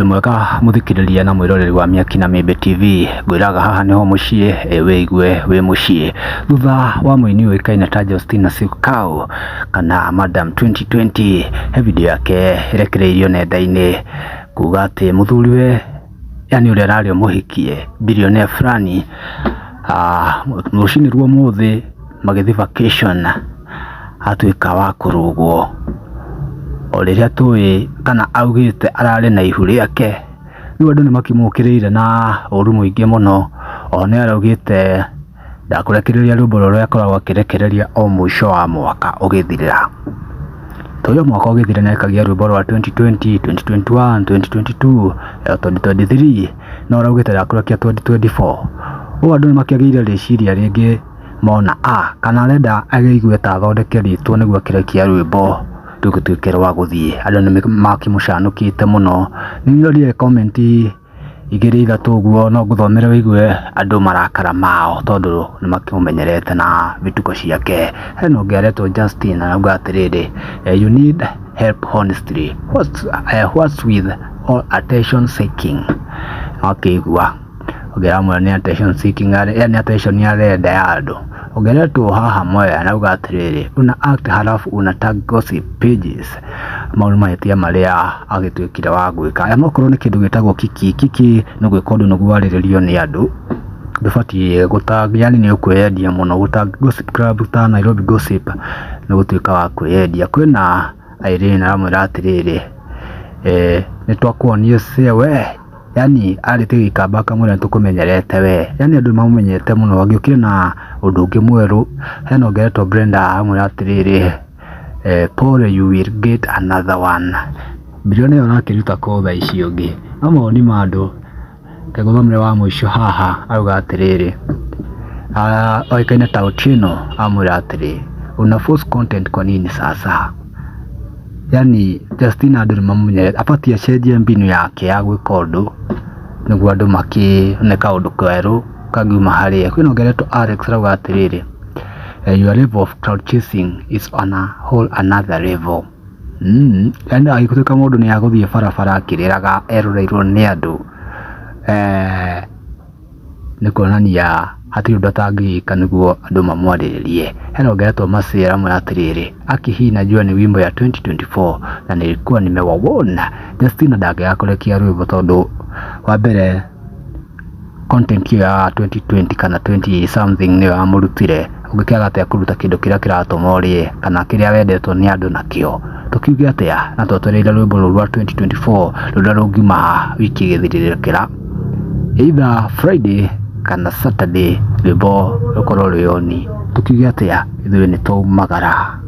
Wĩ mwega mũthikĩrĩria na mwĩroreri wa Mĩaki na Mĩmbi TV, ngwĩraga haha nĩho mũciĩ, ĩ wĩigue wĩ mũciĩ. Thutha wa mũini ũĩkaine ta Justina Syokau kana Madam 2020, he video yake ĩrekereirio nenda-inĩ kuga atĩ mũthuriwe yani ũrĩa ararĩ mũhikie billionaire fulani rũcinĩ rwa ũmũthĩ magĩthiĩ vacation atuĩka wa kũrũgwo. O rĩrĩa tũĩ kana augĩte ararĩ na ihu rĩake, rĩu andũ nĩ makĩmũkĩrĩire na ũru mũingĩ mũno. Oho nĩ araugĩte ndakũrekereria rwĩmbo rũrĩa akoragwo akĩrekereria o mũico wa mwaka ũgĩthira. Tũĩ o mwaka ũgĩthira nĩ arekagia rwĩmbo rwa 2020, 2021, 2022, 2023 no araugĩte ndakũrekia 2024. Ũũ andũ nĩ makĩagĩire rĩciria rĩngĩ mona a kana arenda agĩe igweta athondeke rĩtwa nĩguo akĩrekia rwĩmbo rũgĩtuĩke rwa gũthiĩ. Andũ nĩ makĩmũcanũkĩte mũno. Nĩ ndorire comment igĩrĩ ithatũ ũguo no ngũthomere ũigue andũ marakara mao tondũ nĩ makĩmũmenyerete na vituko ciake. Hena ũngĩ aretwo Justin arauga atĩrĩrĩ, "You need help honestly, what's with all attention seeking?" Wakĩigua ũngĩ aramwĩra nĩ attention seeking, yani attention arenda ya andũ. Ũngĩ aretwo haha Mwea arauga atĩrĩrĩ, "Una act halafu una tag gossip pages." Mau nĩ mahĩtia marĩa agĩtuĩkire wa gwĩka. Ona okorwo nĩ kĩndũ gĩtagwo kiki, kiki nĩ gwĩka ũndũ nĩguo warĩrĩrio nĩ andũ. Ndũbatiĩ gũ tag, yani nĩ ũkwĩyendia mũno. Gũ tag gossip club ta Nairobi Gossip nĩ gũtuĩka wa kwĩyendia. Kwĩna Irene aramwĩra atĩrĩrĩ, nĩ twakuonia we, yani arĩtie gĩkamba akamwĩra nĩ tũkũmenyerete we, yani andũ nĩ mamũmenyete mũno. Agĩũkire na ũndũ ũngĩ mwerũ. Hena ũngĩ aretwo Brenda aramwĩra atĩrĩrĩ, "Pole, you will get another one." Billionaire ũrakĩruta kũ thaa ici ũngĩ? No mawoni ma andũ. Reke ngũthomere wa mũico haha arauga atĩrĩrĩ, oĩkaine ta Otieno amwĩra atĩrĩ, "Una force content kwa nini sasa?" Yani Justina andũ nĩ mamũmenyerete, abatiĩ acenjie mbinu yake ya gwĩka ũndũ nĩguo andũ makĩone kaũndũ kerũ kangiuma harĩ ye. Kwĩna ũngĩ aretwo Alex arauga atĩrĩrĩ, "Your level of clout chasing is on a whole another level." Yani agĩtuĩka mũndũ nĩ agũthiĩ barabara akĩrĩraga eroreirwo nĩ andũ, nĩ kuonania hatirĩ ũndũ atangĩka nĩguo andũ mamwarĩrĩrie. Hena ũngĩ aretwo Mercy aramwĩra atĩrĩrĩ, "Aki hii najua ni wimbo ya 2024 na nilikuwa nimewawona." Justina ndangĩaga kũrekia rwĩmbo tondũ wa mbere content ĩyo ya 2020 kana 20 something nĩyo yamũrutire. Ũngĩkĩaga atĩa kũruta kĩndũ kĩrĩa kĩratũma ũrĩe kana kĩrĩa wendetwo nĩ andũ nakĩo? Tũkiuge atĩa na twetereire rwĩmbo rũu rwa 2024 rũrĩa rũngiuma wiki ĩgĩthirĩrĩkĩra, either Friday kana Saturday, rwĩmbo rũkorwo rwĩ on. Tũkiuge atĩa? Ithuĩ nĩ twaumagara.